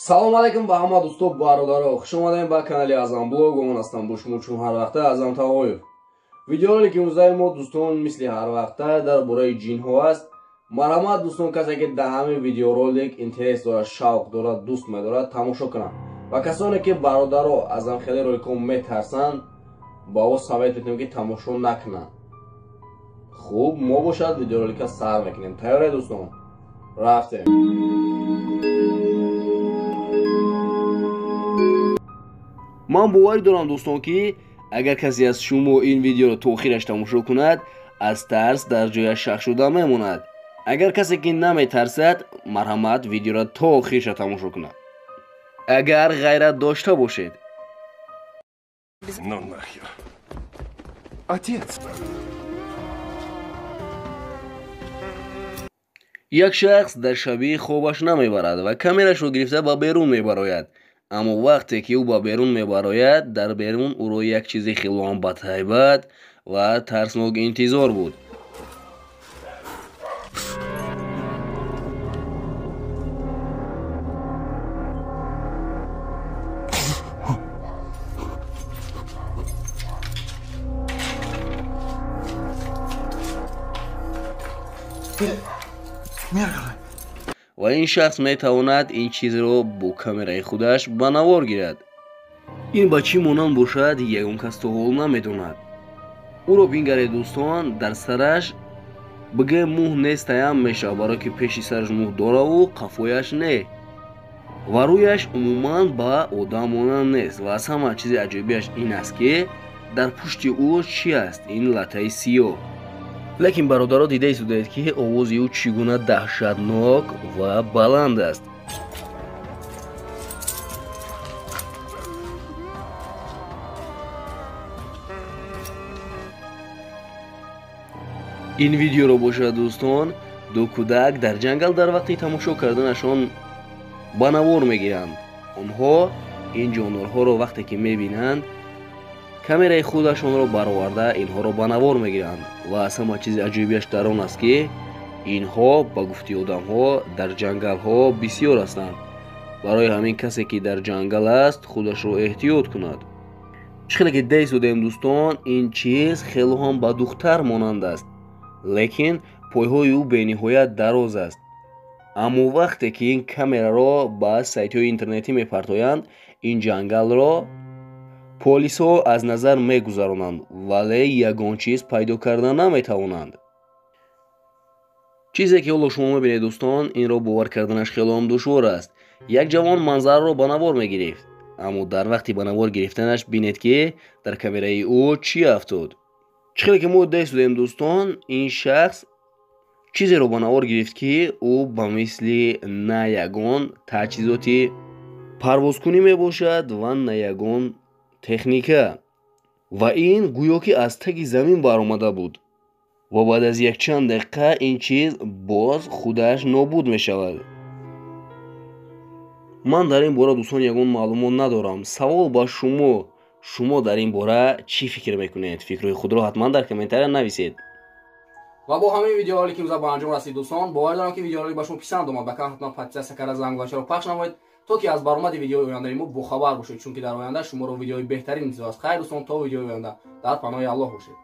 Салом алейкум ба ҳама дӯсто, бародаро. Хуш омадем ба канали Азам Блог. Ман ҳастам бо шумо чун ҳар вақта Азам Тавоев. Видеоролики имрӯзаи мо, дӯстон, мисли ҳар вақта дар бораи ҷинҳо аст. Марҳамат, дӯстон, касе ки дар ҳамин видеоролик интерес дорад, шавқ дорад, дӯст медорад, тамошо кунад. Ва касоне ки, бародаро, аз ҳам хеле роликҳо метарсанд, ба о совет метиҳем, ки тамошо накунанд. Хуб, мо бошад видеоролика сар мекунем. Тайёре, дӯстон? Рафтем. Ман боварӣ дорам, дӯстон, ки агар касе аз шумо ин видеоро то охираш тамошо кунад, аз тарс дар ҷояш шах шуда мемонад. Агар касе ки наметарсад, марҳамат, видеоро то охирша тамошо кунад, агар ғайрат дошта бошед. Ну нахер. Отец. Як шахс дар шабӣ хобаш намебарад ва камерашро гирифта ба берун мебарояд. Аммо вақте ки ӯ ба берун мебарояд, дар берун ӯро як чизи хелоам батайбат ва тарснок интизор буд. Ва ин шахс метавонад ин чизро бо камераи худаш ба навор гирад. Ин ба чӣ монанд бошад, ягон кас то ҳол намедонад. Ӯро бингаред, дӯстон, дар сараш бигӯем мӯҳ нестаям мешавад, барое ки пеши сараш мӯҳ дораву қафояш не, ва рӯяш умуман ба одам монанд нест. Ва аз ҳама чизи аҷоибиаш ин аст, ки дар пушти ӯ чӣ аст? Ин латтаи сиёҳ. Лекин, бародаро, дида истодаед, ки овози ӯ чӣ гуна даҳшатнок ва баланд аст. Ин видеоро бошад, дӯстон, ду кӯдак дар ҷангал дар вақти тамошо карданашон ба навор мегиранд. Онҳо ин ҷонворҳоро вақте ки мебинанд, камераи худашонро бароварда инҳоро ба навор мегиранд. Ва аз ҳама чизи аҷоибиаш дар он аст, ки инҳо ба гуфти одамҳо дар ҷангалҳо бисёр ҳастанд. Барои ҳамин касе ки дар ҷангал аст, худашро эҳтиёт кунад. Чӣ хеле ки дида истодаем, дӯстон, ин чиз хело ҳам ба духтар монанд аст, лекин пойҳои ӯ бениҳоят дароз аст. Аммо вақте ки ин камераро ба сайтҳои интернетӣ мепартоянд, ин ҷангалро полисҳо аз назар мегузаронанд, вале ягон чиз пайдо карда наметавонанд. Чизе ки ҳоло шумо мебинед, дӯстон, инро бовар карданаш хелоам душвор аст. Як ҷавон манзараро ба навор мегирифт, аммо дар вақти ба навор гирифтанаш бинед, ки дар камераи ӯ чӣ афтод. Чӣ хеле ки мо дида истодаем, дӯстон, ин шахс чизеро ба навор гирифт, ки ӯ ба мисли на ягон таҷҳизоти парвозкунӣ мебошад ва на ягон техника, ва ин гӯё ки аз таги замин баромада буд. Ва баъд аз якчанд дақиқа ин чиз боз худаш нобуд мешавад. Ман дар ин бора, дӯстон, ягон маълумот надорам. Савол ба шумо: шумо дар ин бора чӣ фикр мекунед? Фикрҳои худро ҳатман дар комментария нависед. Ва бо ҳамин видеоролик имрӯза ба анҷом расид, дӯстон. Бовар дорам, ки видеоролик ба шумо писанд омад. Ба канал ҳатман подписаться карда, зангулачаро пахш намоед, то ки аз баромади видеои ояндаи мо бохабар бошед, чунки дар оянда шуморо видеои беҳтарин интизор аст. Хайр, дӯстон, то видеои оянда дар паноҳи Аллоҳ бошед.